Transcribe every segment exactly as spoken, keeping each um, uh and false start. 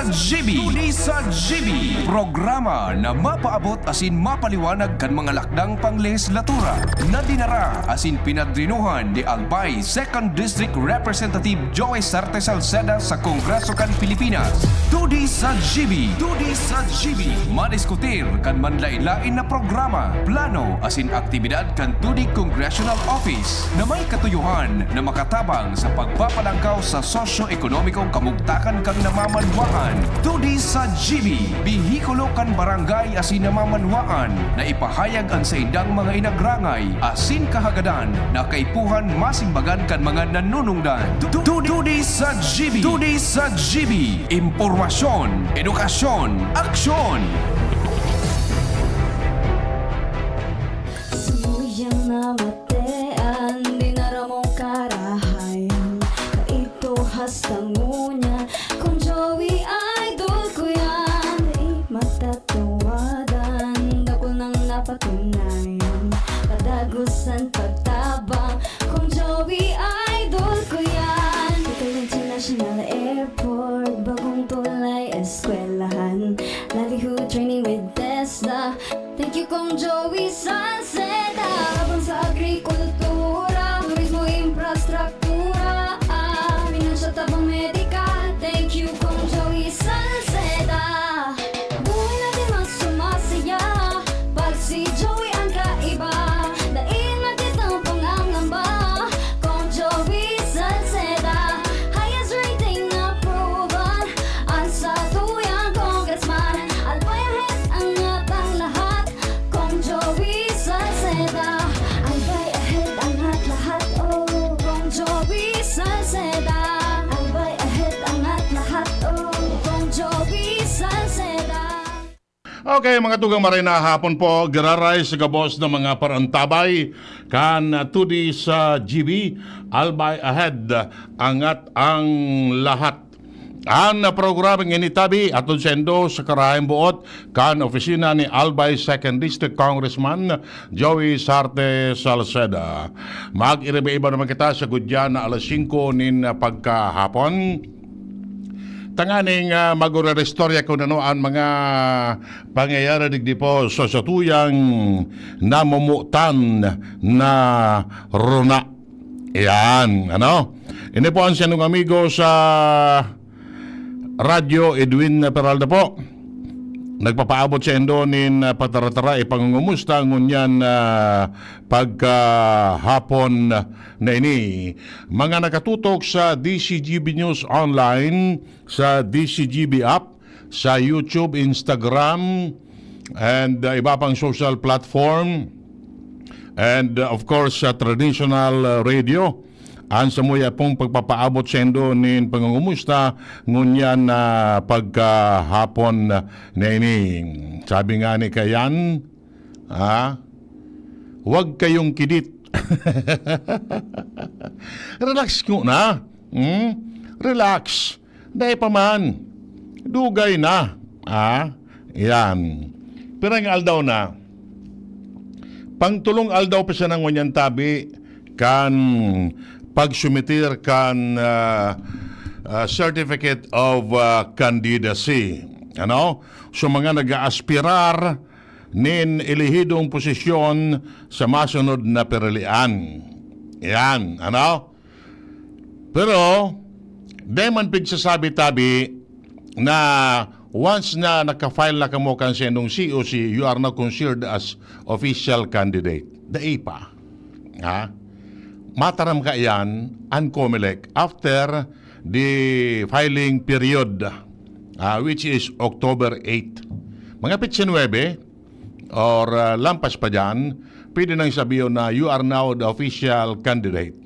G B. Tuli sa G B, programa na mapaabot asin mapaliwanag kan mga lakdang panglehislatura na dinara asin pinadrinuhan ni Albay Second District Representative Joey Sarte Salceda sa Kongreso kan Pilipinas. Tuli sa G B. Tuli sa G B. Madiskutir kan manlain-lain na programa, plano asin aktibidad kan Tuli Congressional Office na may katuyohan na makatabang sa pagpapalangkaw sa sosyo-ekonomikong kamugtakan kan namamanwaan. Tuli sa G B, behikulo kan barangay asin namamanwaan na ipahayag an saindang mga inagrangay asin kahagadan na kaipuhan masimbagan kan mga nanunungdan. Tu-, tu-, Tuli sa G B. Tuli sa G B. Impormasyon, edukasyon, aksyon. Suyang namatean, dinaramong karahayan, kaito hasta ngunyan, Kong Joey, idol ko yan, di matatawadan, dakul nang napatunayan, kadagusan pagtabang, Kong Joey, idol ko yan. Bicol International Airport, bagong tulay, eskwelahan, livelihood training with TESDA. Thank you, Kong Joey Salceda. Tabang sa agrikultura, turismo, infrastruktura, ah, financial tabang medikal. Thank you, Kong Joey Salceda. Buhay natin mas sumasaya pag si Joey ang kaiba. Dai na kitang pangangamba, Kong Joey Salceda. Highest rating approval, ang satuyang congressman. Albay ahead, angat ang lahat, Kong Joey Salceda. Albay ahead, angat lahat, oh, Kong Joey Salceda. Albay ahead, angat lahat, oh, Kong Joey Salceda. Okay, mga tugang, maray na hapon po, giraray sa gabos na mga parantabay kan Tuli sa G B, Albay Ahead, angat ang lahat. An programang ini tabi hatod saindo sa karahayang boot kan opisina ni Albay Second District Congressman Joey Sarte Salceda. Mag-iriba-iba naman kita sa gudyan na alas singko nin pagkahapon. Tanganing, ah, mag-ureristorya kun ano an mga pangyayari digdi po sa satuyang namomotan na runa. Yan, ano? Ini po ang siyang amigo sa Radyo, Edwin Peralta po. Nagpapaabot saindo nin, ah, pataratara, ipangungumusta ngunyan, ah, pagkahapon na ini. Mga nakatutok sa D C G B News Online, sa D C G B app, sa YouTube, Instagram, and, uh, iba pang social platform, and, uh, of course, sa traditional, uh, radio. An samuya pong pagpapaabot saindo nin pangungumusta ngunyan na pagkahapon na ini. Sabi nga ni Kayan, ah, "Huwag kayong kidit." Relax ko na. Hmm? Relax. Dai pa man. Dugay na. Ah, yan. Pirang aldaw na. Pangtulong aldaw pa siya nang ngunyan tabi kan pagsumitir kan, ah, ah, Certificate of, ah, Candidacy. Ano? So, mga nag-aaspirar nin elehidong posisyon sa masunod na pirilian. Yan, ano? Pero, dai man pigsasabi tabi na once na naka-file na kamo kan saindong C O C, you are now considered as official candidate. Dai pa. Ha? Mataram kaiyan an Comelec after the filing period, ah, which is October eight. Mga petsa nuebe, or, ah, lampas pa diyan, pwede nang sabihon na you are now the official candidate.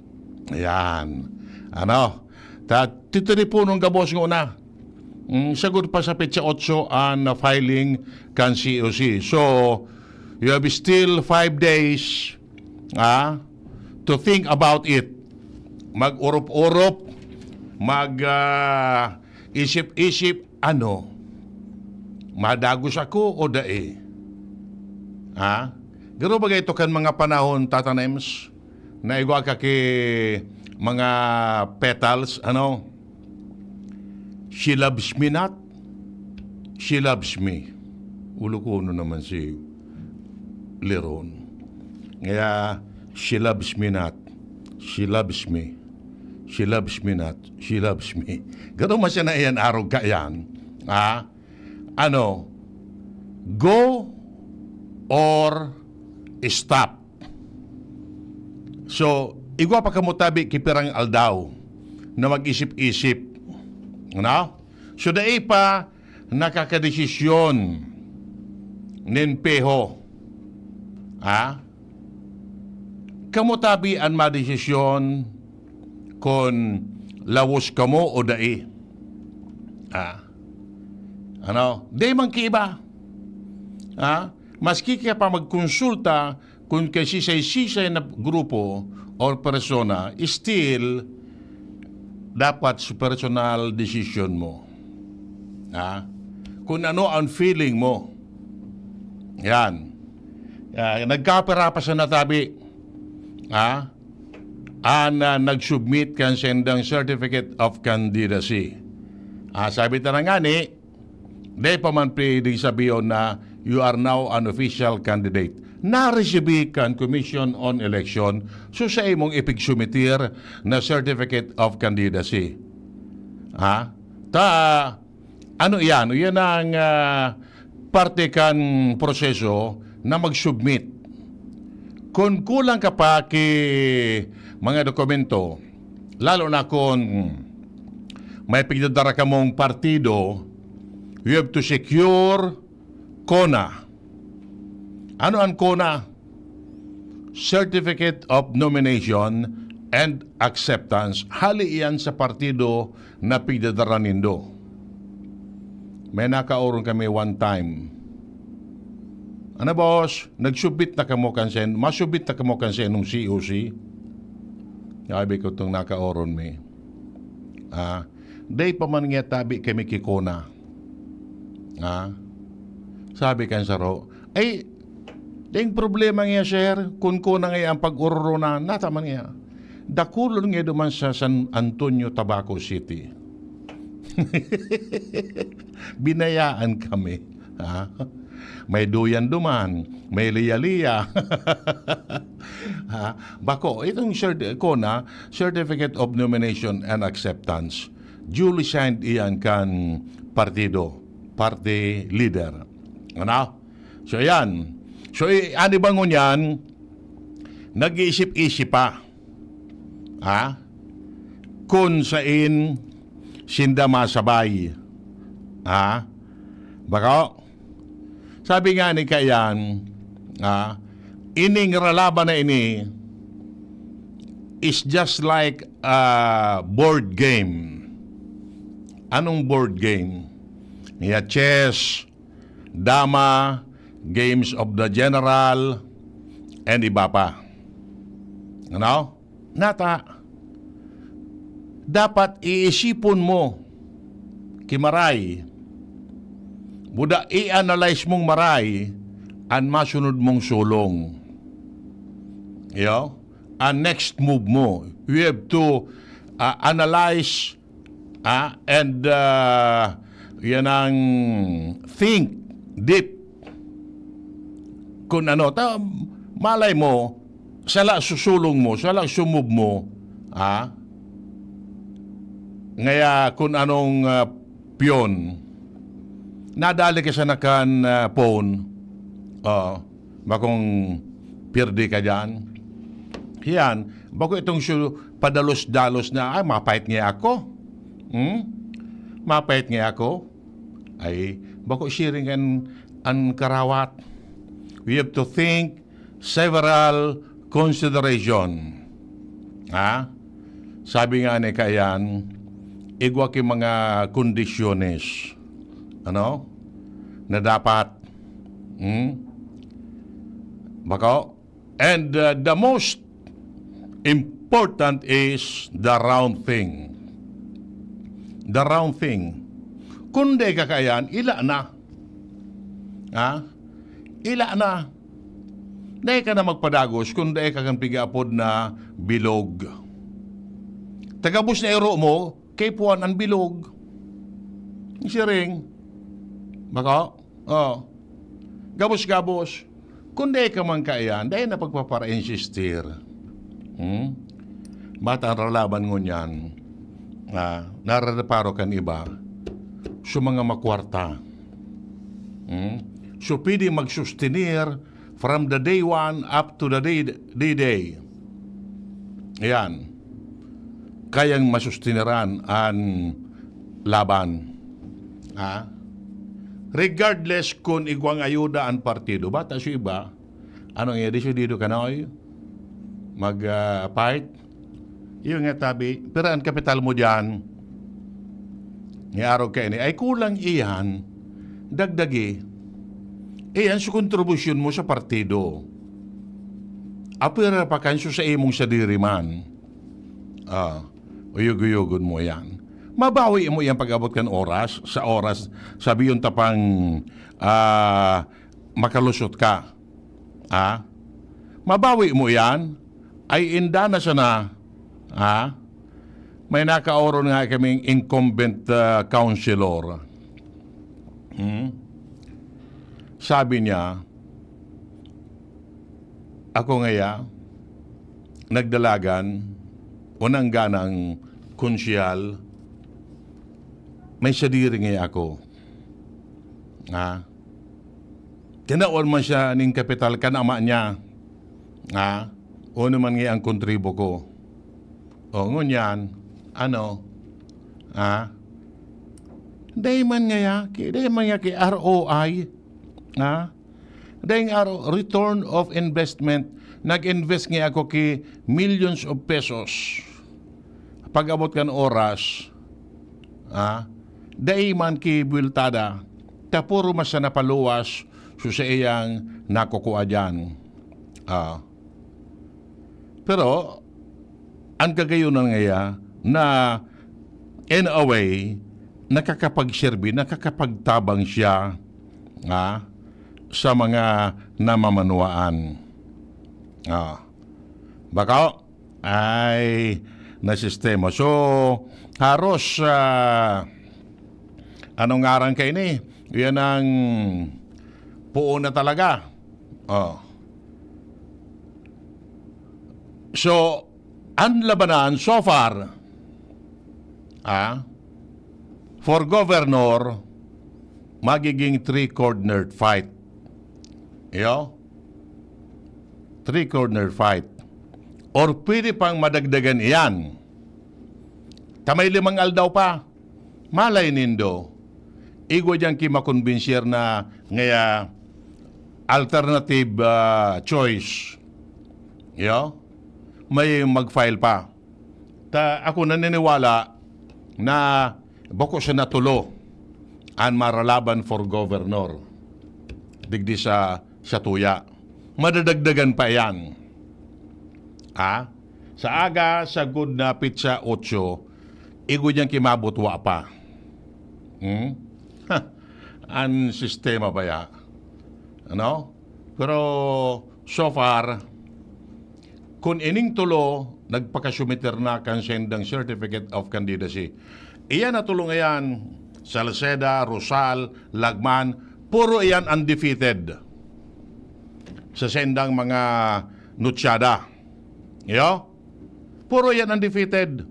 Ayan. Ano? Ta-, titiriponon gabos ngona. Mm, sagkod pa sa petsa otso an filing kan C O C. So, you have still five days, ah, to think about it. Mag-urop-urop, mag, ah, isip-isip, ano, madagos ako o dai? Ha? Garo ba ito kan mga panahon, Tata Nems, na igwa ka ki mga petals, ano? She loves me not. She loves me. Ulo ko, ano naman si Leron? Kaya, she loves me not. She loves me. She loves me not. She loves me. Garo man siya na iyan, arog ka yan. Ha? Ano? Go or stop. So, igwa pa kamo tabi ki pirang aldaw na mag-isip-isip. Ano? So, dai pa nakakadesisyon nin peho. Ha? Kamo tabi an madesisyon kun lawos kamo o dai. Ah. Ano? Dai man kiiba. Ah? Maski ka pa magkonsulta kun kay sisay-sisay na grupo or persona, still, dapat sa personal decision mo. Ah? Kung ano ang feeling mo. Yan. Ah, nagkapira pa sa natabi. Ah? An, ah, nag-submit kan sendang certificate of candidacy. Ah, sabi ta na ngani, dai pa man pwedeng sabihon na you are now an official candidate. Naresibi kan Commission on Election so sa imong ipigsumitir na certificate of candidacy. Ha? Ta, ano iyan? Iyan ang, ah, parte kan proseso na mag-submit. Kun kulang ka pa ki mga dokumento, lalo na kun may pigdadara kamong partido, you have to secure CONA. Ano ang CONA? Certificate of Nomination and Acceptance. Hali iyan sa partido na pigdadara nindo. May nakaoron kami one time. "Ano, boss, nagsubmit na kamo kan sen-, masubmit na kamo kan senong C O C?" Sabi ko, "Itong nakaoron mi." Ah, dai pa man niya tabi kami ki CONA. Ah, sabi kan saro, "Ay, daing problema niya, sir, kun CONA ngaya ang pag-ororonan, nata man niya. Dakulon niya duman sa San Antonio, Tabaco City." Binayaan kami. Ha? May duyan duman, may liya-liya. Ha? Bako, itong cert-, CONA, Certificate of Nomination and Acceptance, duly signed iyan kan partido, party leader. Ano? So, yan. So, i-, ani ba ngunyan, nag-iisip-isip pa. Ha? Kun sain sinda masabay. Ha? Bako? Sabi nga ni Kayan, ha? Ining ralaban na ini is just like a board game. Anong board game? Niya chess, dama, games of the general, and iba pa. Ano? Nata, dapat iisipon mo ki maray. Buda, i-analyze mong maray an masunod mong sulong. Iyo? An next move mo. You have to, ah, analyze, ah, and, ah, yan ang think deep. Kung ano, ta-, malay mo, sala susulong mo, sala sumove mo, ah, ngaya kung anong, ah, piyon, nadali ka sa nakan, ah, phone, oo, bakong pirdi ka dyan. Yan, bako itong su-, padalos-dalos na, "Ay, mapait nga ako. Hmm? Mapait nga ako." Ay, bako siring an, an karawat. We have to think several consideration. Ha? Sabi nga ni Kayan, igwa ki mga kondisyones, ano? Na dapat, hmm? Bako? And, uh, the most important is the round thing. The round thing. Kung di ka kaiyan, ila na. Ha? Ila na. Dai ka na magpadagos kung dai ka kan pigaapod na bilog. Tagabos na iro mo, kay puan an bilog. Siring. Bako? Oh. Gabos-gabos. Kung dai ka man kaiyan, dai na pagpapara-insistir. Hmm? Bata an ralaban ngunyan, ah, narareparo kan iba, so mga makwarta. Hmm? So, pwede magsustenir from the day one up to the day, day, day. Ayan. Kayang masustiniran an laban. Ha? Regardless kun igwang ayuda an partido. Bata sa iba, ano nga, desidido ka na, oy? Mag, ah, fight? Yung nga tabi, pero ang kapital mo dyan, nga araw ka ini, ay kulang iyan, dagdagi. Iyan sa kontribusyon mo sa partido. Apira pa kanso sa imong sadiri man. Ah, uyog-uyogon mo yan. Mabawi mo yan pag-abot kan oras, sa oras, sabiyon ta pang, ah, makalusot ka. Ah? Mabawi mo yan? Ay, inda na sana. Ah? May nakaoron nga kaming incumbent, ah, councilor. Hmm? Sabi niya, "Ako ngaya, nagdalagan, unang ganang konsyal, may sadiri ngaya ako." Ha? Tinawan man siya ning kapital kan ama niya. Ha? Ono man ngaya ang kontribo ko. O, ngunyan, ano? Ha? Dai man ngaya, ki-, dai man ngaya ki R O I. Ha? Daing aro, return of investment. Nag-invest nga ako ki millions of pesos. Pag-abot kan oras, ah, dai man ki buweltada, ta puro mas na paluwas so sa iyang nakukua diyan. Ah. Pero, ang kagayonan ngaya na, in a way, nakakapagserbi, nakakapagtabang siya, ah, sa mga namamanwaan. Ah. Bako, ay, na sistema. So, haros, ah, anong ngaran kaini? Yan ang puon na talaga. Oh. So, ang labanan so far, ah, for governor, magiging three-cornered fight. Iyo? Three-cornered fight. Or pwede pang madagdagan iyan. Ta may limang aldaw pa. Malay nindo, igwa diyan ki makonbinsyar na ngaya alternative, ah, choice. Iyo? May mag-file pa. Ta ako naniniwala na bako siya natulo an maralaban for governor digdi sa, sa tuya. Madadagdagan pa iyan. Ha? Sa aga, sagkod na petsa otso, igwa diyan ki mabutwa pa. Hmm? Ha, an sistema baya. Ano? Pero, so far, kun ining tulo, nagpakasumiter na kan sendang Certificate of Candidacy. Iyan na tulo ngayan, Salceda, Rosal, Lagman, puro iyan undefeated sa sendang mga nutsada. Iyo? Puro yan undefeated.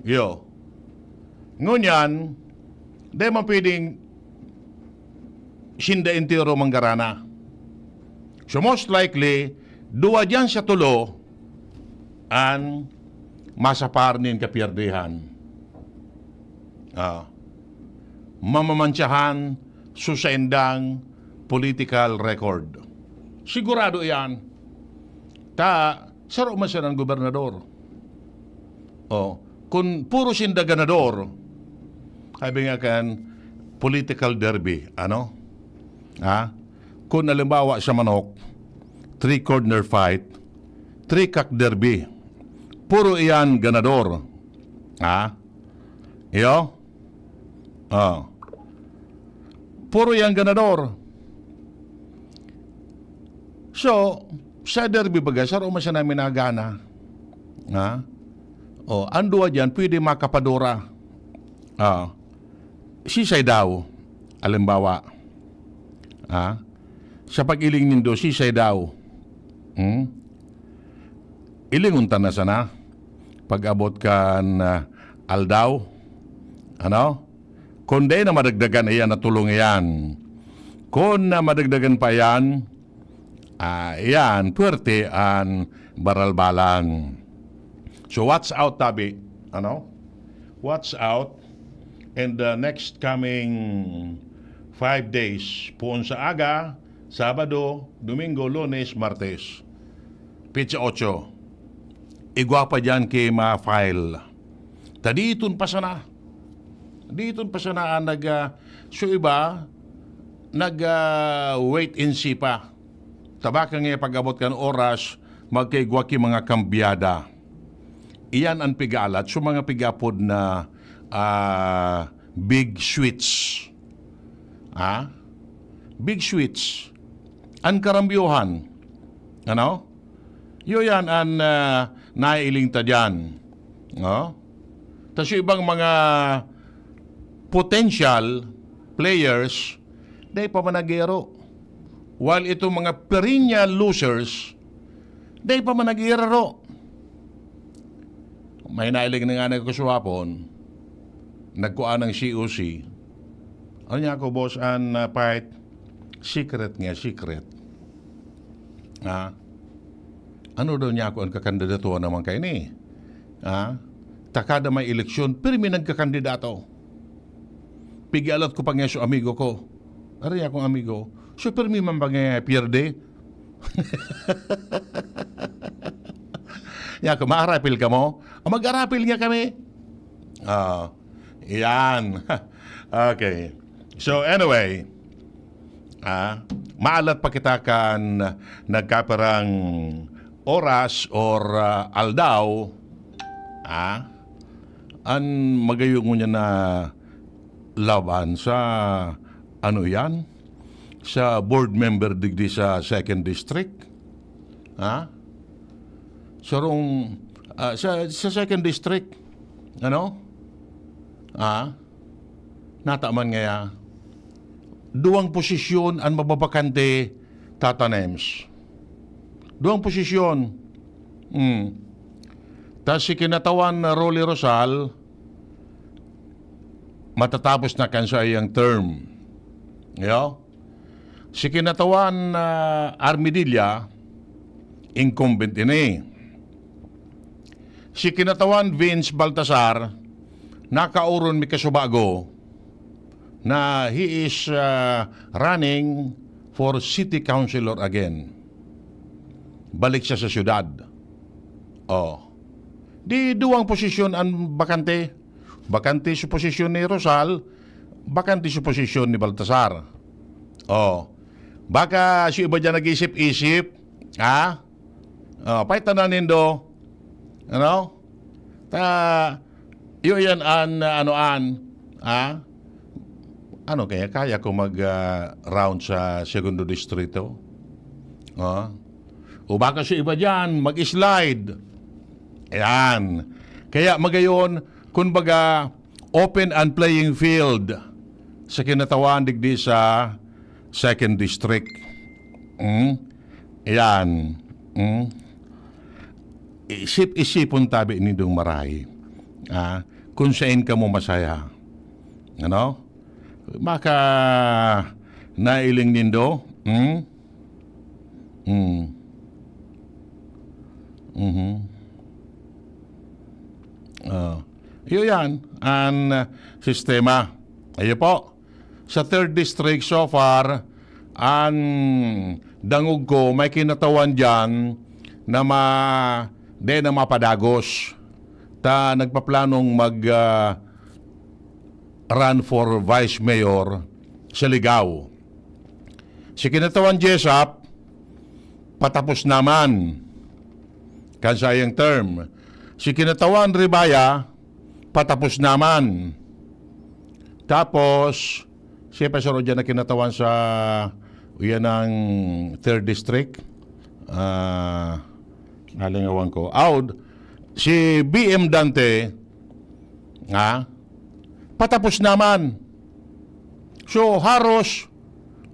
Iyo. Ngunyan, di man pwedeng sinda entero manggarana. So most likely, duwa diyan sa tulo an masapar nin kapiyerdihan. Ah, mamamantsahan so saindang political record. Sigurado iyan. Ta, saro man siya ng gobernador. Oh, kun puro sinda ganador, sabi nga kan political derby, ano? Ha? Kun halimbawa sa manok, three-corner fight, three-cock derby, puro iyan ganador. Ha? Iyo? Ah. Puro iyan ganador. So, sa derby baga, saro man siya namin nagana. Ha? O, ang duwa diyan, pwede makapadura. Ah. Sisay daw Halimbawa, ah, sa pag-iling nindo, sisay daw? Hmm? Ilingon ta na sana pag-abot kan, ah, aldaw. Ano? Kun dai na madagdagan iyan na tulong iyan. Kun na madagdagan pa iyan, ah, iyan, puwerte an baralbalan. So, watch out, tabi. Ano? Watch out in the next coming five days. Puon sa aga, Sabado, Domingo, Lunes, Martes. Petsa otso. Igwa pa diyan ki ma-file. Ta diton pa sana. Diton pa sana an nag, ah, so iba, nag, ah, wait and see pa. Tabaka nga pag-abot kan oras, magkaigwa ki mga kambyada. Iyan an pigaalat sa mga pig-apod na, ah, big sweets. Ha? Big sweets. An karambyohan. Ano? Iyo yan an, ah, naiiling ta diyan. No? Tas yung ibang mga potential players, dai pa man nag-iaro. While itong mga perennial losers, dai pa man nag-iaro. May nailing na nga nagkuswapon, nagkuha ng C O C. Ano niya ako, boss, an, ah, fight? Secret nga, secret. Ha? Ano daw niya ako ang kakandidato naman kayo ni? Ha? Takada may eleksyon, pirmi nagkakandidato. Pigialat ko pa nga sa amigo ko. Ari akong amigo. So, pirmi man ba nga pierde? Ya, kung maarapil ka mo, ah, mag-arapil nga kami. Ah, yan. Okay. So, anyway, ah, maalat pa kita kan nagkapirang oras or, ah, aldaw, ah, an magayo ngunyan na laban sa, ano yan? Sa board member digdi sa second district. Ha? Sarong, ah, sa, sa second district, ano? Ha? Nataman ngaya, duwang posisyon an mababakante, Tata Nems. Duwang posisyon. Hmm. Tas si kinatawan na Rolly Rosal, matatapos na kan saiyang term. Yo? Si kinatawan na Armidilla, incumbent ini. Si kinatawan Vince Baltasar, nakaoron mi kasubago na he is, ah, running for city councilor again. Balik siya sa syudad. Oh. Di duwang posisyon an bakante. Bakante sa posisyon ni Rosal, bakante sa posisyon ni Baltasar. Oh. Baka si iba diyan nag-isip-isip, ha? Oh, paitanan nindo. Ano? Ta, iyo yan an, ano, an, ha? Ano kaya, kaya ko mag, ah, round sa segundo distrito? Oh. O baka si iba diyan, mag-slide. Ayan. Kaya magayon, kumbaga, open an playing field sa kinatawan digdi sa second district. Hmm? Ayan. Hmm? Isip-isipon tabi nindong maray. Ah, kung sain kamo masaya. Ano? Maka nailing nindo? Hmm? Hmm. Mhm. Ah. Iyo yan, an, ah, sistema. Ayo po. Sa third district, so far, an dangog ko, may kinatawan diyan na ma-, di na mapadagos. Ta nagpaplanong mag, ah, run for vice mayor sa Ligao. Si kinatawan Jessup, patapos naman kan sayang term. Si kinatawan Ribaya, patapos naman. Tapos, si Pastor Ojan na kinatawan sa, uyan ng third district. Ah, nalingawan ko. Aud, si B M Dante, ha? Patapos naman. So, haros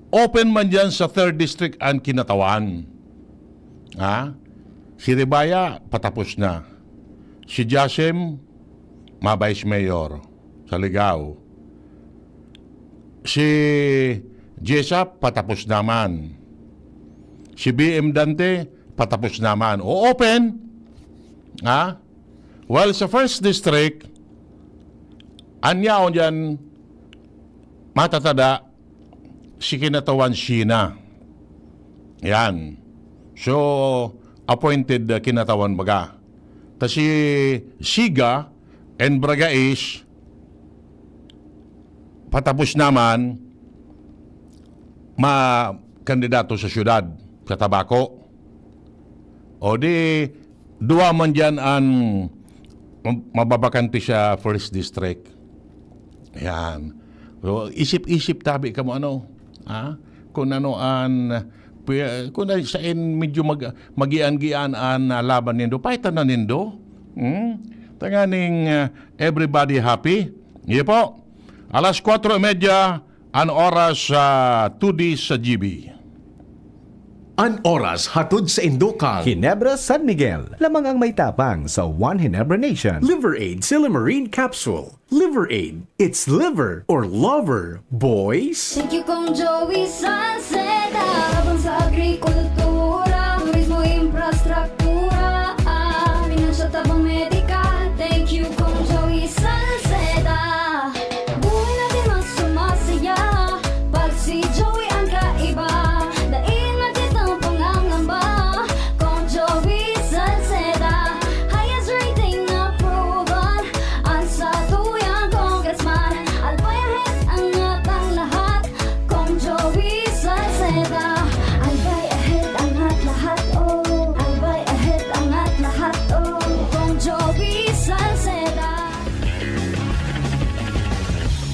open man dyan sa third district ang kinatawan. Ha? Si Ribaya, patapos na. Si Jasim, ma-vice mayor sa Ligao. Si Jesap, patapos naman. Si B M Dante, patapos naman. O open, ha? While sa first district, an yaon dyan, matatada, si Kinatawan Sheena. Yan. So, appointed, uh, Kinatawan baga. Ta si Siga and Bragais, patapos naman, ma-, kandidato sa syudad, sa Tabaco. O di, duwa man dyan an mab-, mababakante sa first district. Ayan. So, isip-isip tabi kamo ano, ha? Kung ano an, pi-, kung ano, saen medyo mag-, magian-gian an, ah, laban nindo, paitan na nindo. Hmm? Tanganing, ah, everybody happy. Iyo po. Alas kwatro y medya, an oras sa two D sa G B. An oras hatod sa Indokal. Ginebra San Miguel, lamang ang may tapang sa One Ginebra Nation. Liver Aid Silymarin Capsule. Liver Aid. It's liver or lover, boys. Thank you, Kong Joey Salceda. Tabang sa agrikultura, turismo, infrastruktura, ah, pinansyal, tabang medikal. Thank you, Kong Joey Salceda. Buhay natin mas sumasaya pag si Joey ang kaiba. Dai na kitang pangangamba, Kong Joey Salceda. Highest rating na proven, ang satuyang congressman. Albay Ahead, angat ang lahat, Kong Joey Salceda. Albay Ahead, angat lahat, oh. Albay Ahead, angat lahat, oh. Kong Joey Salceda.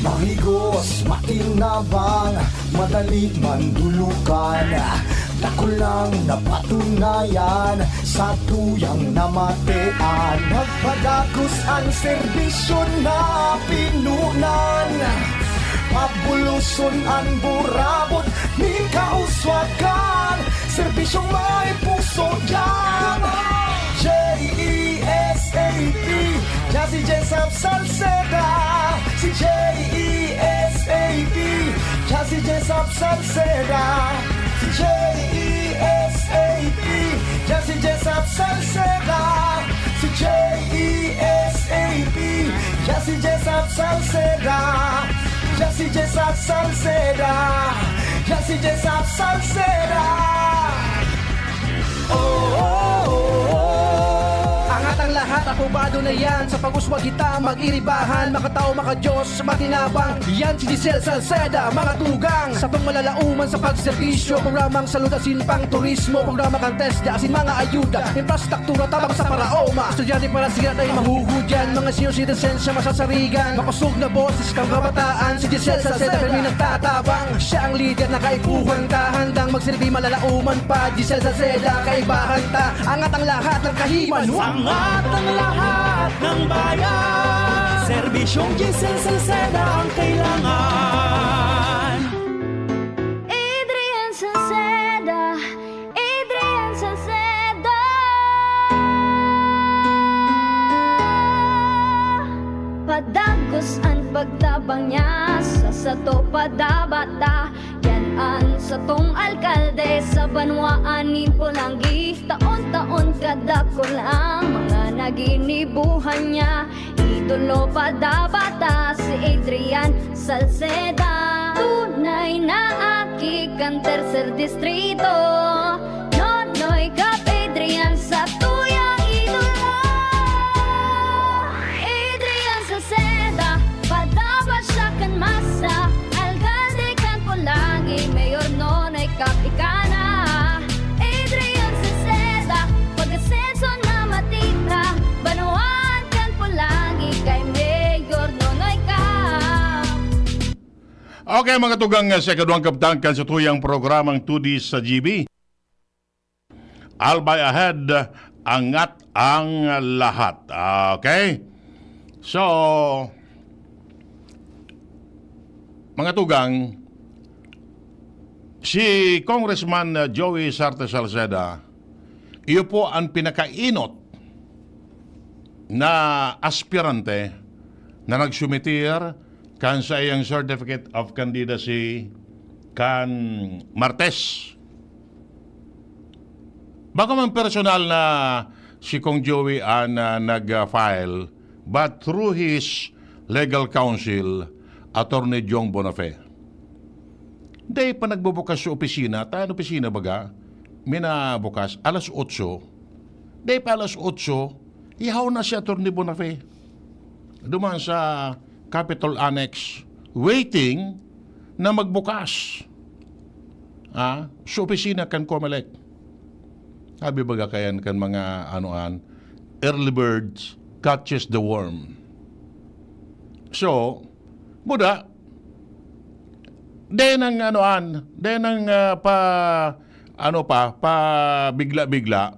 Mahigos, makinabang, madali mandulukan. Dakul lang napatunayan, satuyang namatean. Nagpadagos an serbisyo na pinunan. Pabuloson an burabot nin kauswagan. Serbisyong may puso diyan. J E S A P, diyan si Jesap Salceda. Si J E S A P, diyan si Jesap Salceda. Si J E S A P, diyan si Jesap Salceda. Si J E S A P, diyan si Jesap Salceda. Diyan si Jesap Salceda. Diyan si Jesap Salceda. Oh, oh, oh, oh. Angat ang lahat, aprobado na yan. Sa pag-uswag kita, mag-iribahan, makatao, makadiyos, matinabang. Yan si Giselle Salceda, mga tugang. Satong malalauman sa pagserbisyo, programang salud asin pang turismo, programa kan TESDA asin mga ayuda, infrastruktura tabang sa paraoma. Estudyante para siya na mahuhudyan, mga senior citizens siya masasarigan. Makosog na boses kang kabataan, si Giselle Salceda kami nagtatabang. Siya ang lider na kaipuhan ta, handang magsilbi malalauman pa. Giselle Salceda, kaibahan ta, angat ang lahat ng kahiman. Angat ang lahat ng bayan. Serbisyong Giselle Salceda ang kailangan. Adrian Salceda, Adrian Salceda. Padagos an pagtabang niya, sa sato padabata. Yan an satong alkalde sa banwaan nin Polangi. Taon-taon kadakul ang mga naginibuhan niya. Idolo padabata si Adrian Salceda. Tunay na aki kan tercer distrito. Nonoy Cap Adrian, satuyang idolo. Adrian Salceda, padabata siya kan masa. Alkalde kan Polangi, Mayor Nonoy Cap ika na. Adrian Salceda, pag-asenso na matita. Banwaan kan Polangi kay Mayor Nonoy Cap. Okay, mga tugang, sa ikaduhang kabtang kan satuyang programang two D sa G B. Albay Ahead, angat ang lahat. Okay? So, Mga tugang, si Congressman, uh, Joey Sarte Salceda, iyo po ang pinakainot na aspirante na nagsumitir kan saiyang Certificate of Candidacy kan Martes. Bako man personal na si Kong Joey an, ah, nag-file, but through his legal counsel, Attorney Jong Bonafé. Dai pa nagbubukas sa opisina, ta an opisina baga, minabukas alas otso. Dai pa alas otso, yaon na si Attorney Bonafé duman sa Capitol Annex, waiting na magbukas, ah, sa opisina kan Comelec. Sabi baga kayan kan mga, ano, an, "Early bird catches the worm." So, buda, dai nang, ano, an, dai nang, ah, pa, ano pa, pa bigla-bigla,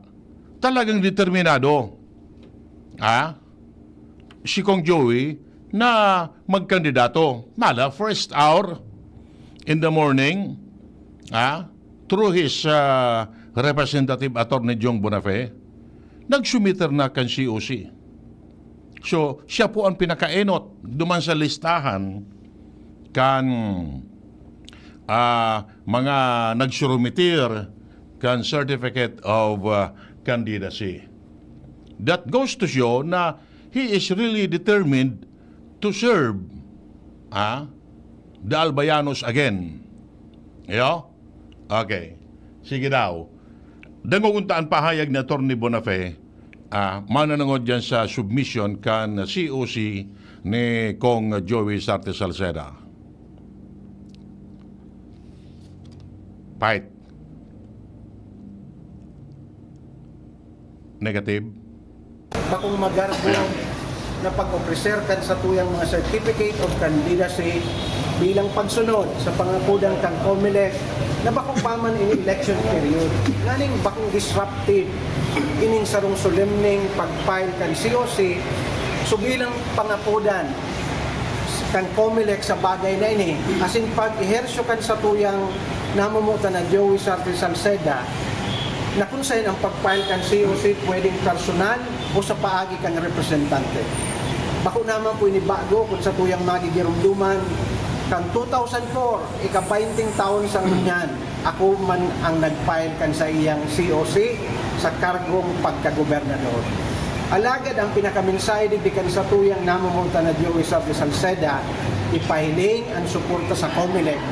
talagang determinado, ah, si Kong Joey na magkandidato. Mala, first hour in the morning, ah, through his, ah, representative, Attorney Jong Bonafé, nagsumiter na kan C O C. So, siya po ang pinakaenot duman sa listahan kan, ah, mga nagsurumitir kan Certificate of, ah, Candidacy. That goes to show na he is really determined to serve, ah, the Albayanos again. Iyo? Okay. Sige daw. Dangog unta an pahayag ni Attorney Bonafé, ah, mananangod diyan sa submission kan C O C ni Kong Joey Sarte Salceda. Fight. Negative. Bakong magarbo na pag-opreser kan satuyang mga Certificate of Candidacy bilang pagsunod sa pangapodan kan Comelec na bako pa man ini election period. Nganing bakong disruptive ining sarong solemneng pag-file kan C O C, so bilang pangapodan kan Comelec sa bagay na ini, asin pag-ehersyo kan satuyang namomotan na Joey Sarte Salceda, na kung saen ang pag-file kan C O C pwedeng personal o sa paagi kan representante. Bako naman po ini bago kun satuyang magigiromdoman kan two thousand four, ika-baynting taon sa ngunyan, ako man ang nag-file kan saiyang C O C sa kargong pagkagobernador. Alagad ang pinakamensahe digdi kan satuyang namomotan na Joey Sarte Salceda, ipahiling an suporta sa Comelec.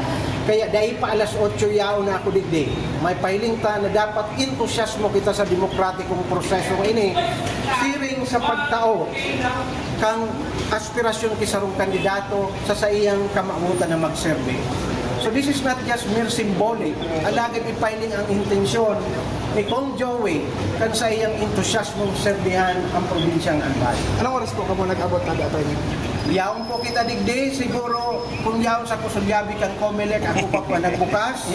Kaya dai pa alas otso yaon na ako digdi. May pahiling ta na dapat entusiasmo kita sa demokratikong prosesong ini, siring sa pagtao kan aspirasyon ki sarong kandidato sa saiyang kamawotan na magserbi. So this is not just mere symbolic, alagad ipahiling ang intensyon ni Kong Joey kan saiyang entusiasmong serbihan ang probinsyang Albay. Anong oras po kamo nag-abot na, Attorney? Yaon po kita digdi, siguro kung yaon sa kusulyabi kan Comelec, ako pa po nagbukas.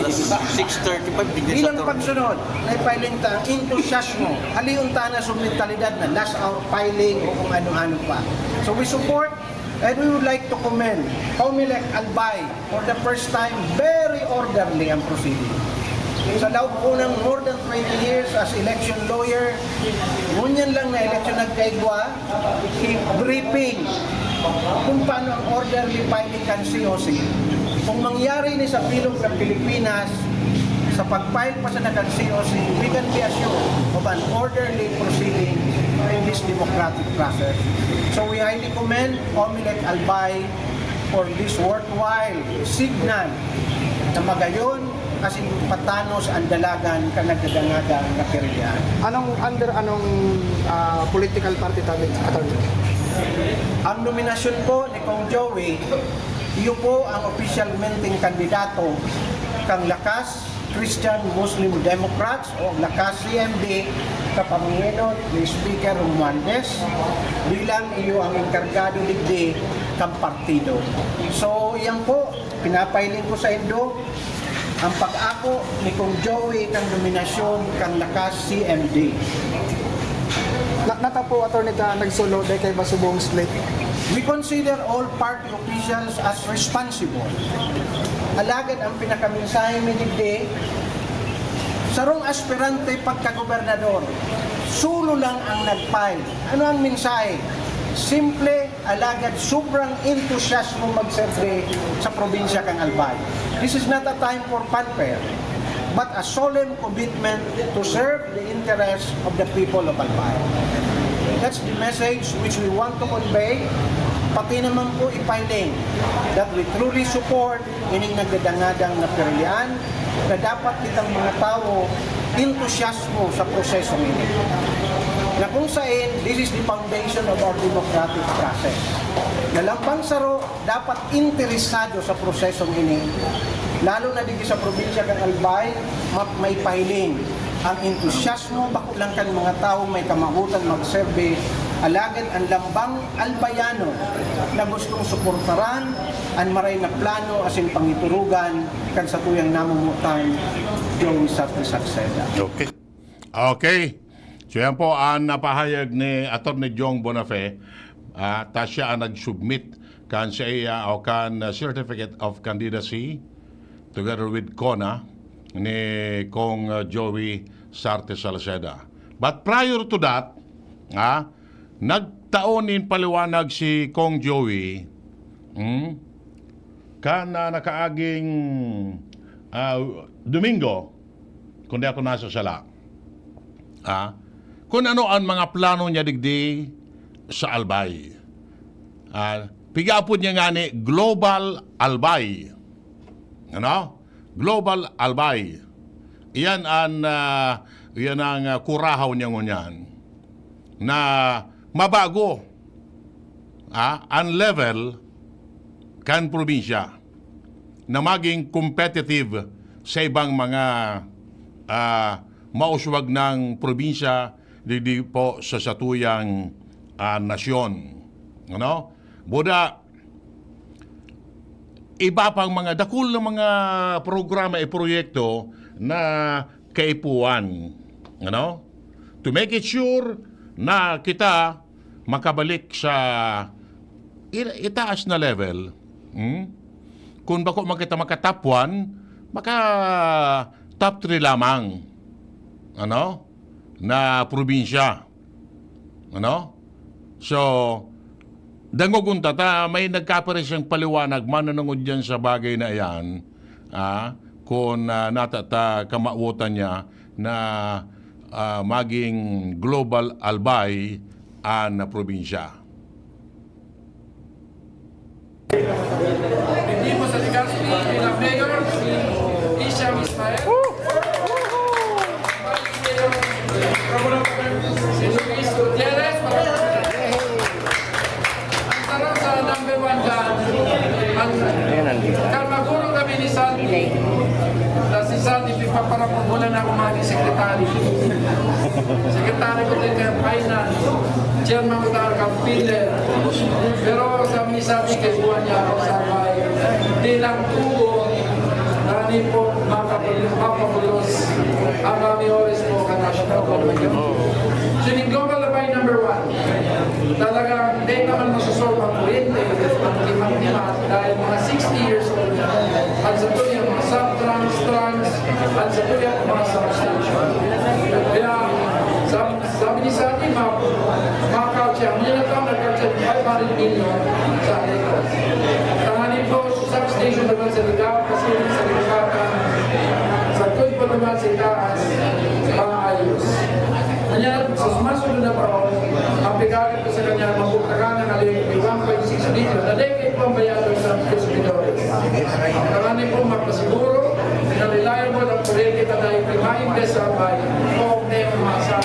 Six thirty-five degrees Bilang Attorney. Pagsunod, may filing ta ang entusiasmo. Halion ta na sa mentalidad na last hour filing o kung ano-ano pa. So we support and we would like to commend Comelec Albay for the first time, very orderly ang proceeding. Sa laog po ng more than twenty years as election lawyer, ngunyan lang na election nagkaigwa, briefing kung paano ang orderly filing kan C O C. Kung mangyari ni sa bilog ng Pilipinas, sa pag-file pa sana kan C O C, we can be assured of an orderly proceeding in this democratic process. So we highly commend Comelec Albay for this worthwhile signal na magayon asin patanos ang dalagan kan nagdadangadan na pirilian. Anong under anong ah, political party tabi, Attorney? Ang nominasyon po ni Kong Joey, iyo po ang opisyalmenteng kandidato kang Lakas Christian Muslim Democrats o Lakas C M D sa pamangeno ni Speaker Romualdez bilang iyo ang enkargado digdi kan partido. So, iyan po, pinapahiling ko sa indo ang pag-ako ni Kong Joey kan nominasyon kan Lakas C M D. Na, nata po, Attorney, ta nagsolo, dahil kay Basubong Split. We consider all party officials as responsible. Alagad ang pinakamensahe mi digdi, sarong aspirante pagkagobernador, solo lang ang nag-file. Ano ang mensahe? Simple, alagad sobrang entusiasmo magserbi sa probinsya kan Albay. This is not a time for fanfare, but a solemn commitment to serve the interests of the people of Albay. That's the message which we want to convey, pati naman po ipahiling that we truly support ining nagdadangadang na pirilian na dapat kitang mga tawo entusiasmo sa prosesong ini, na kung sain, this is the foundation of our democratic process. Na lambang saro, dapat interesado sa prosesong ini, lalo na digdi sa probinsya kan Albay, ma-, maipahiling ang entusiasmo, bako lang kan mga tawong may kamawotan magserbi, alagad ang lambang Albayano na gustong suportaran an maray na plano asin pangiturugan kan satuyang namomotan, Joey Sarte Salceda. Okay. Okay. So yan po ang napahayag ni Attorney Jong Bonafe. Ah, ta siya ang nag-submit kan sa iya o kan ah, Certificate of Candidacy together with CONA ni Kong ah, Joey Sarte Salceda. But prior to that, ah, nagtao nin paliwanag si Kong Joey, hmm, kan ah, nakaaging ah, Domingo, kung di ako nasasala, ah, kung ano ang mga plano niya digdi sa Albay. Ah, pigaapod niya ngani Global Albay. Ano? Global Albay. Iyan ang, ah, iyan ang ah, kurahaw niya ngunyan na mabago ah, ang level kan probinsya na maging competitive sa ibang mga ah, mauswag ng probinsya, digdi po sa satuyang ah, nasyon. Ano? Buda, iba pang mga dakul na mga programa e proyekto na kaipuhan. Ano? To make it sure na kita makabalik sa i- itaas na level. Hmm? Kung bako man kita maka top one, maka top three lamang. Ano? Na probinsya. Ano? So, dangog unta ta, may nagkapare siyang paliwanag, manunungod diyan sa bagay na iyan, ah, kung ah, nata ta kamawotan niya na ah, maging global albay an probinsya. Pedimos a Legazpi, bilang mayor, si Isham Ismael. Vice Mayor, si Luis Gutierrez. Ang sarap sa number one dyan, ang kalmaguro kami ni Sandy. Na si Sandy, pipaparamulan ako maging sekretaryo. Sekretaryo ko din kaya finance. Chairman ko tayo kang Peter. Pero sa minsan, kaibuhan niya ako sa bahay. Di lang tubo, nani po, mapapulos, mapapulos ang mga mayores po ka national government. So, in global na number one, talagang hindi naman masusol ang kuryente, ang timang-timang, dahil mga sixty years old na. Ang sa tuya, mga sub-trans, trans, ang sa tuya, mga substation. Kaya, sa Sabi ni Sandy, ma, ma-cut siya. Ang ilang taon nag-cut siya ng five hundred million sa Alecos. Tanganin po, sa substation naman sa Ligao, kasi sa Ligao, sa Tuig po naman sa itaas, maayos. Kanya, sa sumasunod na panahon, ang pagkakit ko sa kanya, mabuktakan ng Alecos, one point six billion. Alecos po ang bayad ng San Pedro Sumidores. Tanganin po, magpasiguro na reliable ang kuryente na dahil may ma-invest sa bayan. O, may mga sa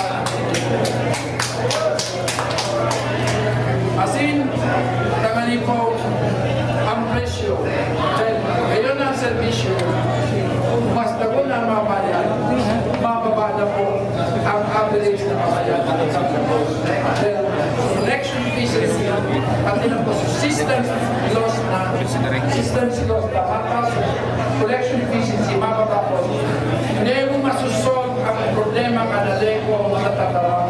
Asin, tanganin po ang presyo. Dahil ngayon ang serbisyo, mas dago na ang mga bayan, mababa na po ang average na kabayan. Dahil collection efficiency, pati na po system loss na, system loss na, mataas collection efficiency, mababa po. Hindi mo masusol ang problema kan Aleco sa Tataram.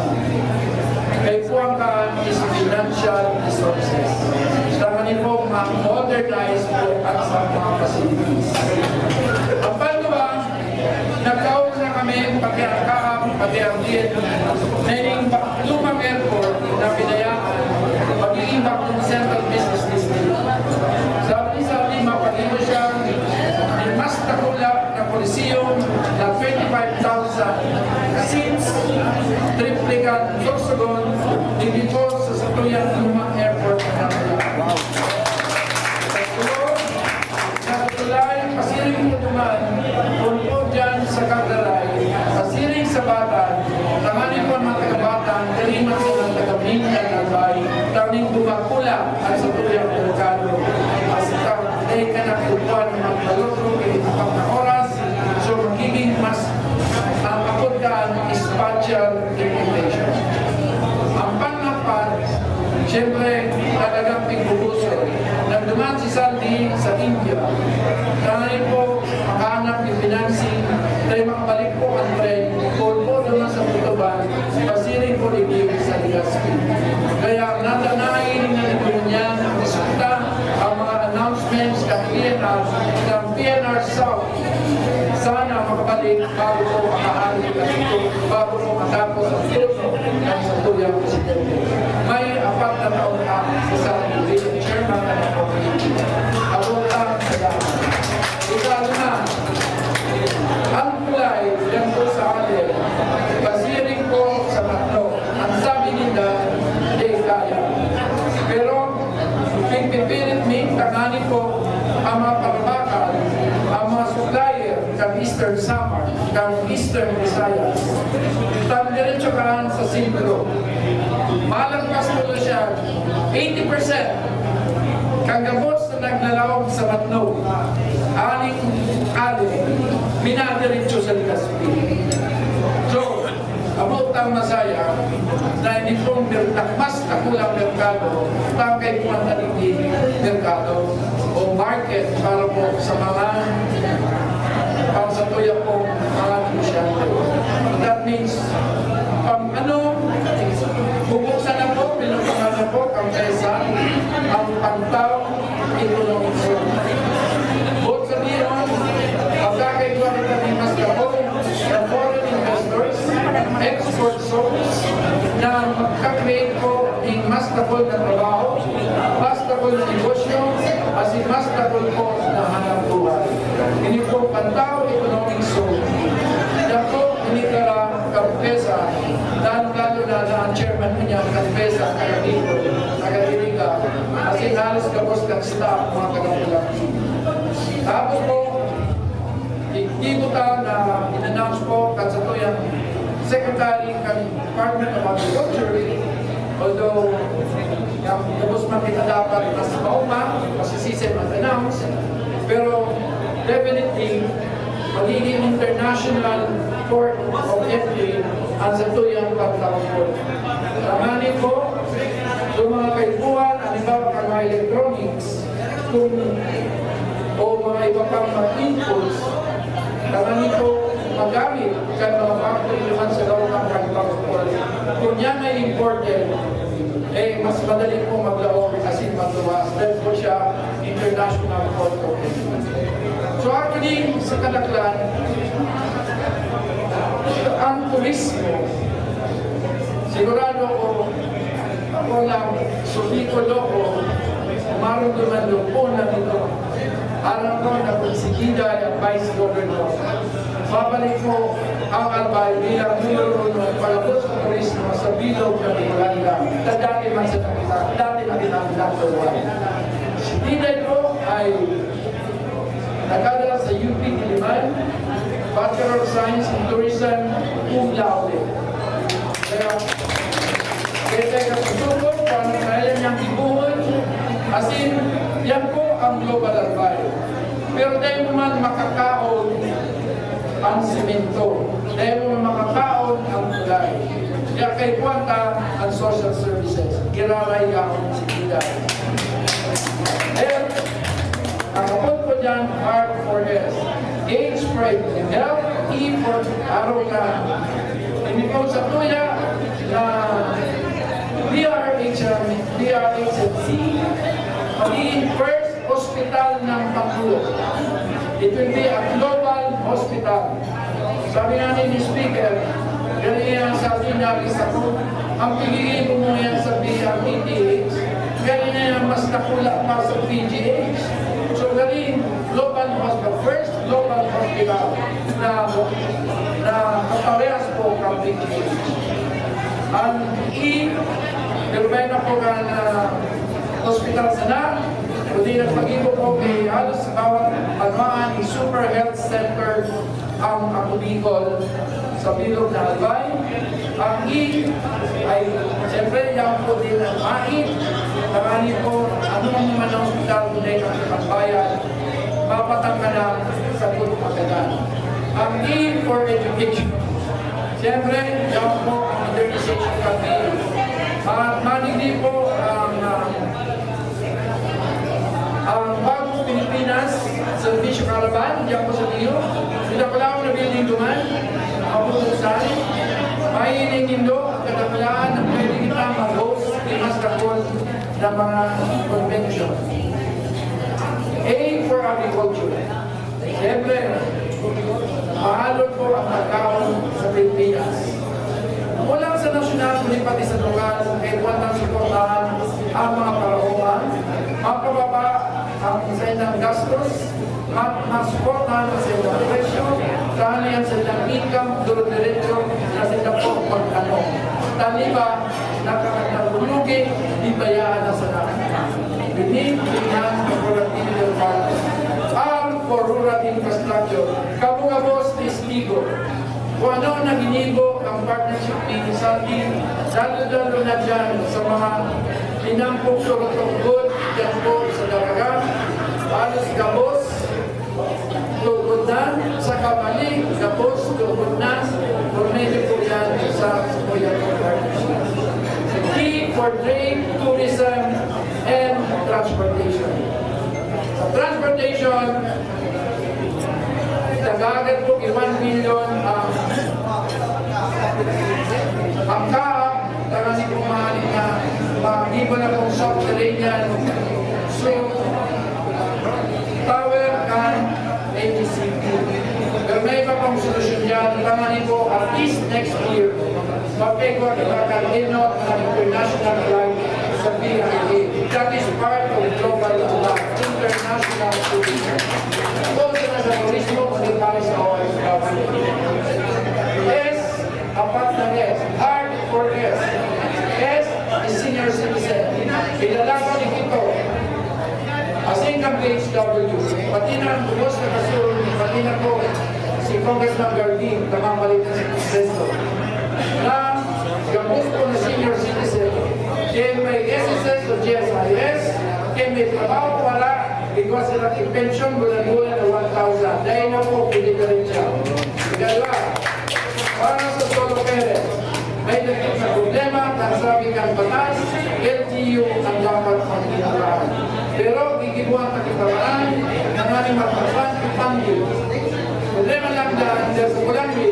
Kay Juan Kaan is financial resources. Tanganing po ma-modernize po ang sa mga facilities. Ang panduwa, nagkauna kami, pati ang Kaab, pati ang D N D, na ining bak-, lumang airport na pinayaan, magiging bakong central business district. Sabi ni Saldi, mapag-ibo siya ni mas dakula na Coliseum na twenty-five thousand seats, triplikan, Sorsogon, digdi po sa satuyang lumang airport na Naga. Sa tulay, pasiring po naman, kung po dyan sa Caglaray, pasiring sa Batan, tanganing po ang mga taga-Batan, dali man sa mga taga-Mindanao, tanganing bumakula ang satuyang merkado. Hasta, eh, ka na kukuha ng mga balotro, eh, kapag na oras, so magiging mas, ah, apuntahan, spatial integration. Ang pangapat, siyempre, talagang pigbubuso. Nagduman si Saldi sa India. Tanganing po, makahanap yung financing, tayo makabalik po ang tren, kung po naman sa Tutuban, pasiring po ni Bibi sa Legazpi. Kaya nata naiiling na ito niya, resulta ang mga announcements ng P N R, ng P N R South. Sana makabalik bago po makahari ang ito, bago po matapos ang turno ng satuyang presidente. May apat na taon pa si Saldi bilang chairman ng committee. Abot ang salamat. Ika-lima, ang tulay dyan po sa atin, pasiring po sa tatlo. Ang sabi nila, "Di kaya." Pero, pigpipilit mi, tanganing po, ang mga parabakan, ang mga supplier, kan Eastern Samar, kan Eastern Visayas, tan diretso kaan sa sentro. Malagpas po na siya, eighty percent. Kan gabos na naglalaog sa Matnog, aning ali, minadiretso sa Legazpi. So, abot ang masaya na hindi pong merka-, mas dakulang merkado, tangkay po ang nagiging merkado o market para po sa mga, para sa tuya pong mga negosyante. That means, pang ano, bubuksan na po, pinupungan na po, ang kaysa, ang pantao, economic zone. Boot sabihon, pagkakaigwa kita ni mas dakul na foreign investors, export zones, na magka-create po nin mas dakul na trabaho, mas dakul na negosyo, asin mas dakul po na hanap buhay. Ini po pantao economic zone. Yan po, ini kara kampesa, lalong-lalo na, na ang chairman niya, kampesa, taga-Bicol, taga-Iriga, asin halos gabos kan staff, mga taga-Pulang. Tapos po, itibo ta na in-announce po kan satuyang secretary kan Department of Agriculture, although, yung gabos man kita dapat mas mauma, masisisi mag-announce, pero definitely, magiging international port of entry ang satuyang pagtransport. Tanganing po, yung mga kaipuhan, halimbawa, kan mga electronics, kung, o mga iba pang mga inputs, tanganing po magamit kan mga factory naman sa loob ng pagtransport. Kung yan ay imported, eh, mas madali po maglaog asin magluwas. Dahil po siya international port of entry. So actually, sa kadaklan, ang turismo, sigurado ko, ako lang, sumiko loko, marunduman loko na nito. Aram ko na kung si Diday ang vice governor, babalik po ang Albay bilang numero uno palabot sa turismo sa bilog na Bicolano. Na dati man sa nakita, dati na pinakita ko. Si Diday po ay nag-aral sa U P Diliman, Bachelor of Science in Tourism, cum laude. Kaya, kaya tayo katutukan kung ano kaya niyang gibuhon. As in, yan po ang Global Albay. Pero dai mo man makakaon ang simento. Dai mo man makakaon ang tulay. Kaya kay Juan ta ang social services. Giraray yaon si Diday. Health, ang abot ko dyan, heart for health. H for health, E for aroka. Hindi po sa tuya na D R H M Magiging first hospital ng Pangulo. It will be a global hospital. Sabi nga ni Speaker, ganyan ang sabi niya, isa ko, ang pigigil mo yan sa P R P T H, ganyan na yan, mas dakula pa sa P G H. So, galing, global hospital, first global hospital na, na kaparehas po ang P G H. Ang E, problema po kan, ah, hospital sana, kundi nagpag-ibo po kay halos bawat banwaan ni Super Health Center ang Ako Bicol sa bilog na Albay. Ang E ay, siyempre, yan po din ang main. Tanganin po, anong naman ang hospital, kundi ang pagbayad, mapatangka na sa good pagkagan. Ang E for education. Siyempre, yan po ang modernization campaign. At manigdi po ang, ah, ang bagong Pilipinas Servicio Caravan, diyan po sa Rio. Kita ko lang na building duman. Ang pupuntahan. Mahiling indo, ang kadakulaan na pwede kita mag-host, di mas dakul na mga convention. A for agriculture. Siyempre, mahalon po ang pagkaon sa Pilipinas. Kulang sa nasyonal, kundi pati sa lokal, kaya buwan ng suportahan ang mga paraoma, mapababa ang saindang gastos, ma-, masuportahan ang saindang presyo, tanganing ang saindang income, dire-diretso na saindang po pag-ano. Taliba, nakakatagulugi, di bayaan na sana. Beneath the enhanced productivity requirement. R for rural infrastructure. Kabungabos, testigo. Kung ano na ginibo ang partnership ni Sandy, lalo-lalo na dyan sa mga inampok surutong good, dyan po sa Daraga, halos gabos, tugod na, sa Kamali, gabos, tugod na, por medio po yan sa Sibuyas Partnership. T for trade, tourism, and transportation. Sa transportation, nag-aagad po ki one billion ang, ang kaap, tanganing po mahalin na magibo na pong subterranean so tower kan M G C P. Pero may iba pang solusyon dyan. Tanganing po, at least next year, mapegwa kita kan enot na international flight sa P I A. That is part of global, uh, international tourism. Kung sa nasa turismo, kundi pare sa O F W. S, apat na S. Hard for S. S is senior citizen. Ilalaban ni Kito. Asin kan P H W, pati na ang gabos na kasurog, pati na po si Congressman Garbin, namamalit na si Consenso, na gabos po na senior citizen, kaya may S S S o G S I S, kaya may trabaho, wala, igwa sila ki pension, bulan-bulan na one thousand. Dahil na po, pwede ka rin siya. Ikalawa, para sa solo parent, may dagit na problema, kan sabi kan batas, L G U ang dapat magtinulahan. Pero gigibuan ta ki paraan, tanganing magpasan ki funding. Problema lang dyan, dyan sa Pulangi,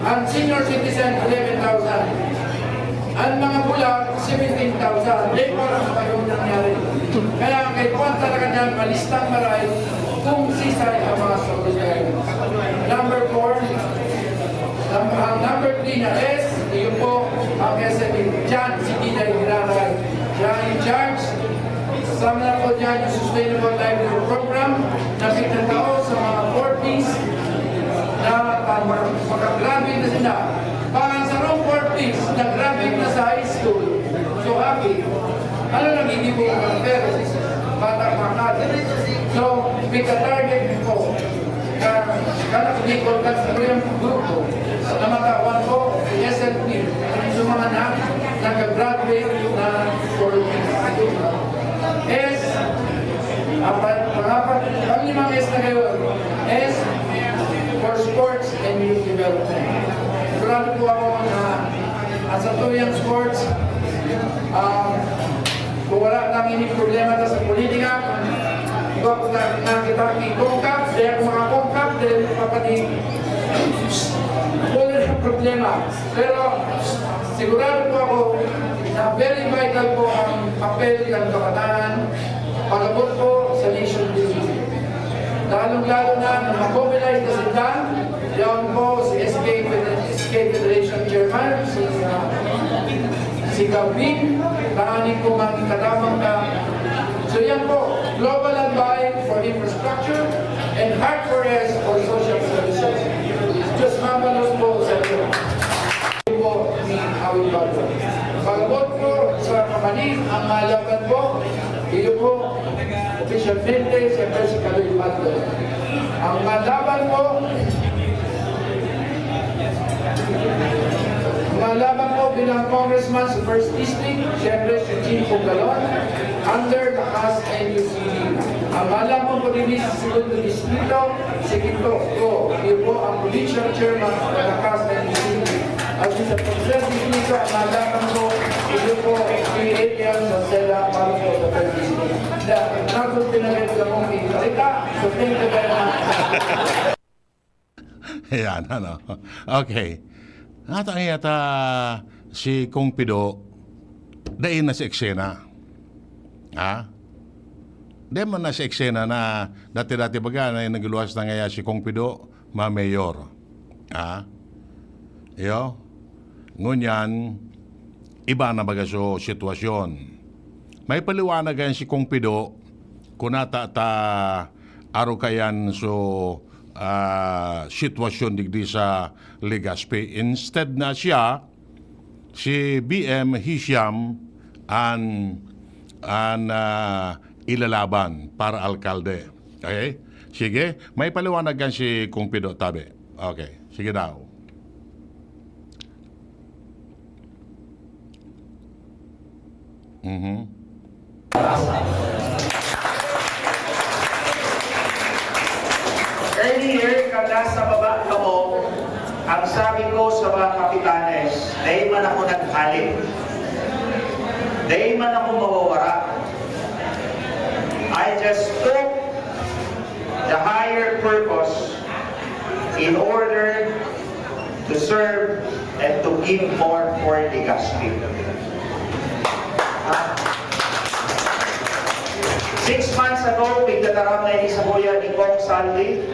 ang senior citizen, eleven thousand. Ang mga bulag, seventeen thousand. Di ko alam kung ano nangyari. Kaya ang kaipuhan talaga dyan, malistang maray kung sisay ang mga secretary. Number four, num-, ang number three na S, yun po ang S M E. Diyan, si Gina Ignaray. Siya ang in charge. Kasama na po dyan yung Sustainable Livelihood Program na pinatao sa mga four Ps na, ah, makagraduate na sila. Parang sa rong four Ps, nag-graduate na sa high school. So, happy. Ano nang hindi po ang parents? Bata, mga kagad. So, may ka-target po. Ka-, kana ko di ko kan sa Korean grupo. Na matawan ko, S L P. Yung mga na, nag-graduate na four Ps. S, apat, pangapat, ang limang S na kayo. S for sports and youth development. Sigurado po ako na ang satuyang sports, ah, kung wala nang ini problema na sa politika, iba po na, na kita ki CONCACAF, dahil kung mga CONCACAF, dahil papadi, wala na problema. Pero sigurado po ako na very vital po ang papel ng kabataan Pag-abot po sa nation building. Lalong-lalo na na ma-mobilize na sinda, yaon po si S K, S K Federation Chairman, si, ah, si Gavin, tanganing po maging katabang ka. So yan po, Global Advice for Infrastructure and Heart for Rest for Social Services. Diyos mabalos po sa inyo. Po ni Awit Bago. Pag-abot po sa Kamalig, ang malaban po, iyo po, opisyalmente, siyempre si Kaloy Bago. Ang malaban po, malaban po bilang congressman sa First District, siyempre si Jim Pugalon, under the CAS N U C D. Ang malaban po din sa Segundo Distrito, Sige po, po, iyo po ang provincial chairman sa Lakas ng Munisipyo. At sa pagservice nito, ang nalaman ko, iyo po si Adrian Marcela para po sa pag-isip. Na, tapos pinagay ko akong ikalita. So, thank you very much. Yan, ano. Okay. Nata yata si Kong Pido, dai na sa eksena. Ha? Di man na sa eksena na dati-dati baga na nagluwas na ngaya si Kong Pido, ma-mayor. Ha? Iyo? Ngunyan, iba na baga so sitwasyon. May paliwanagan si Kong Pido, kung nata ta aro kayan so ah, sitwasyon digdi sa Legazpi. Instead na siya, si B M Hisham an, an ah, ilalaban para alkalde. Okay? Sige, may paliwanag kan si Kong Pido, tabi. Okay, sige daw. Mhm. Earlier, kan nasa baba kamo, ang sabi ko sa mga kapitanes, dai man ako naghalit. Dai man ako mawawara. I just took the higher purpose in order to serve and to give more for Legazpi. Ah, six months ago, pigtataram na ini sa kuya ni Kong Saldi.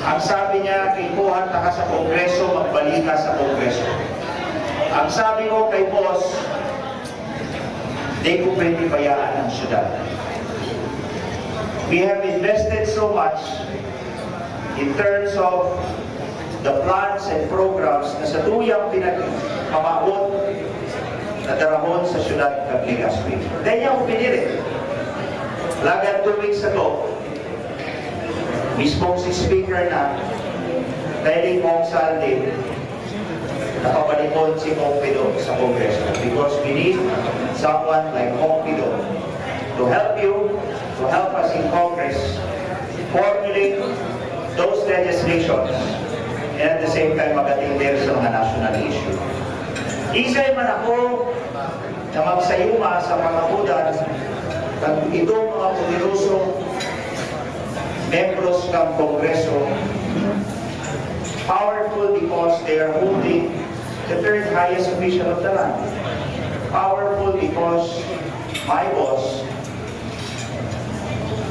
Ang sabi niya, "Kaipuhan taka sa Kongreso, magbalik ka sa Kongreso." Ang sabi ko kay boss, "Di ko pwede bayaan ang syudad." We have invested so much in terms of the plans and programs na sa tuyang pinagpamabot na darahon sa syudad kan Legazpi. Dai niya ako pinilit. Lagad two weeks ago, mismo si speaker na, pwede mong Saldi, napabalikon si Kong Pido sa Kongreso because we need someone like Kong Pido to help you, to help us in Congress formulate those legislations and at the same time mag-attend sa mga national issue. Isay man ako na magsayuma sa pangabudan kan itong mga poderoso membros kan Kongreso, powerful because they are holding the third highest official of the land. Powerful because my boss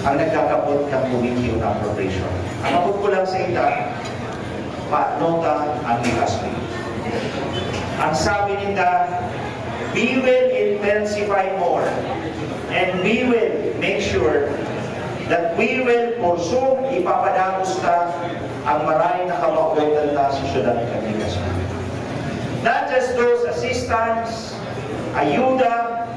ang nagkakabot ng committee on appropriation. Ang abot ko lang sa ita, paano ta ang Legazpi? Ang sabi ninda, "We will intensify more and we will make sure that we will pursue, ipapadagos ta ang maray na kabaotan ta sa syudad kan Legazpi." Not just those assistance, ayuda,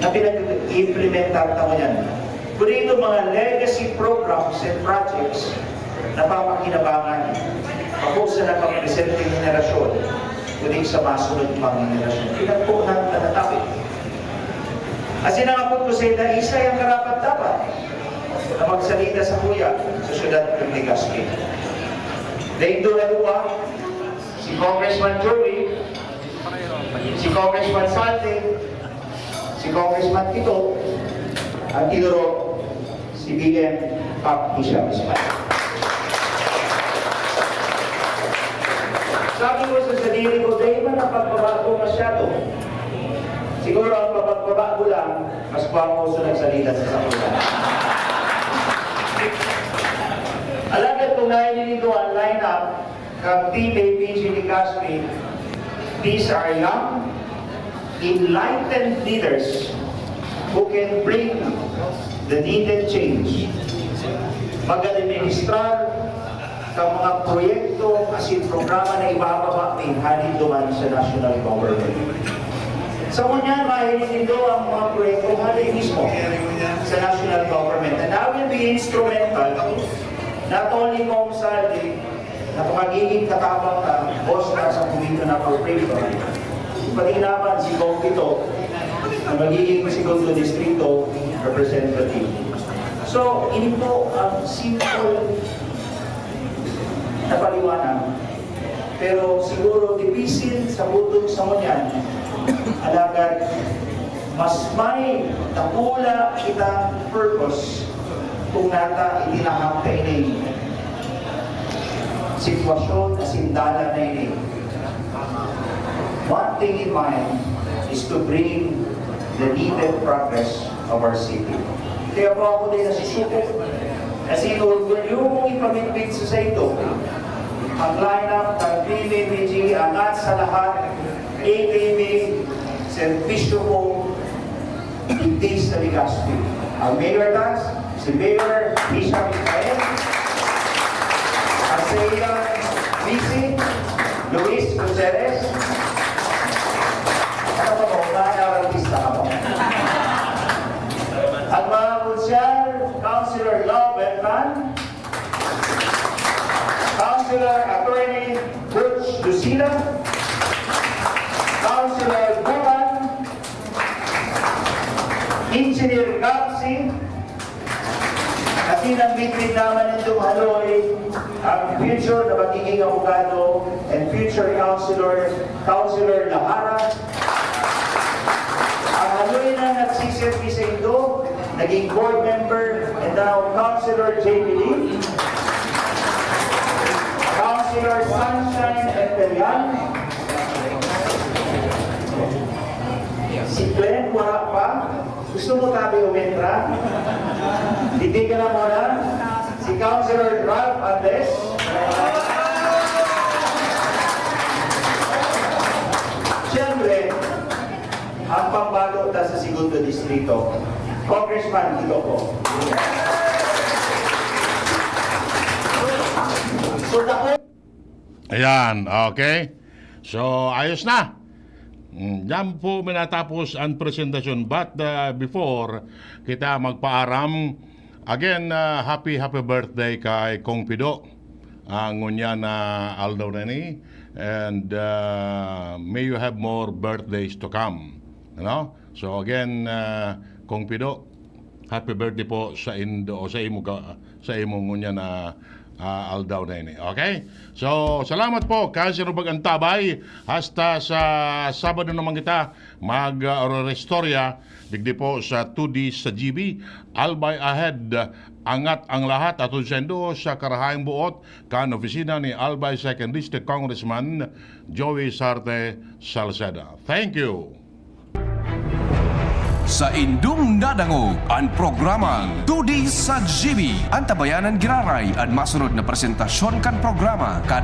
na pinag-implementar ta ngunyan. Kundi ito mga legacy programs and projects na papakinabangan bako sa nakapresenteng henerasyon, kundi sa masunod pang henerasyon. Pinagpunan na natabi. Asin ang apod ko sa ila, isay ang karapat-dapat na magsalita sa kuya sa syudad ng Legazpi. Daing duwa-duwa, si Congressman Joey, si Congressman Saldi, si Congressman Tito, ang tinuro si B M Pap Hisham Ismail. Sabi ko sa sadiri ko, "Dai man ang pagbabago masyado. Siguro ang pagbaba Ako lang, mas gwapo sa nagsalita sa sakura. Alagad kung nahihiligo ang lineup, kang Team A P G Legazpi, these are young, enlightened leaders who can bring the needed change. Mag-administrar kan mga proyekto asin programa na ibababa mi hale duman sa national government. Sa ngunyan, mahiling nindo ang mga proyekto hale mismo sa national government. And I will be instrumental, not only Kong Saldi, na magiging katabang na boss na sa Committee on Appropriation, pati naman si Kong Pito, na magiging segundo distrito representative. So, ini po ang simple na paliwanag. Pero siguro dipisil sa butong sa ngunyan, alagad mas may dakula kita purpose kung nata itinahak ta ini sitwasyon asin dalan na ini. One thing in mind is to bring the needed progress of our city. Kaya po ako din nasusuko. Kasi orgulyo kong ipamidbid sa saito ang lineup ng P M A P G, angat sa lahat, A K B, serbisyo ko, digdi sa Legazpi. Ang Mayor Das, si Mayor Misha Michael, ang sa iya, V C, Luis Gutierrez, ano pa po, mga artista ka po. Ang mga konsyal, Councilor Love Beltran, Councilor Attorney Butch Lucila, Councilor Bukan, Engineer Gapsi, kasi nagmidbid naman itong haloy, ang future na magiging abogado and future counselor, Counselor Lahara. Ang haloy na nagsiserbi sa indo, naging board member, and now Counselor J P Lee, Counselor Sunshine Eperian, si Glenn, wala pa. Gusto mo tabi umentra? Hindi ka na muna. Si Counselor Ralph Andes. Siyempre, ang pambato ta sa segundo distrito, Congressman Kiko po. So, dako- Ayan, okay. So, ayos na. Mm, diyan po minatapos ang presentasyon. But uh, before kita magpaaram, again, uh, happy, happy birthday kay Kong Pido. Ang ngunyan na aldaw na ni. And uh, may you have more birthdays to come. Ano? So again, uh, Kong Pido, happy birthday po sa indo o sa imo ga- sa imo ngunyan na ah, aldaw na ini. Okay? So, salamat po, Councilor Bagantabay. Hasta sa Sabado naman kita mag-orerestorya digdi po sa two D sa G B. Albay Ahead, angat ang lahat, aton saindo sa karahayang buot kan opisina ni Albay Second District Congressman Joey Sarte Salceda. Thank you. Saindong nadangog an programang Tudi sa G B. An tabayanan giraray an masunod na presentasyon kan programa kada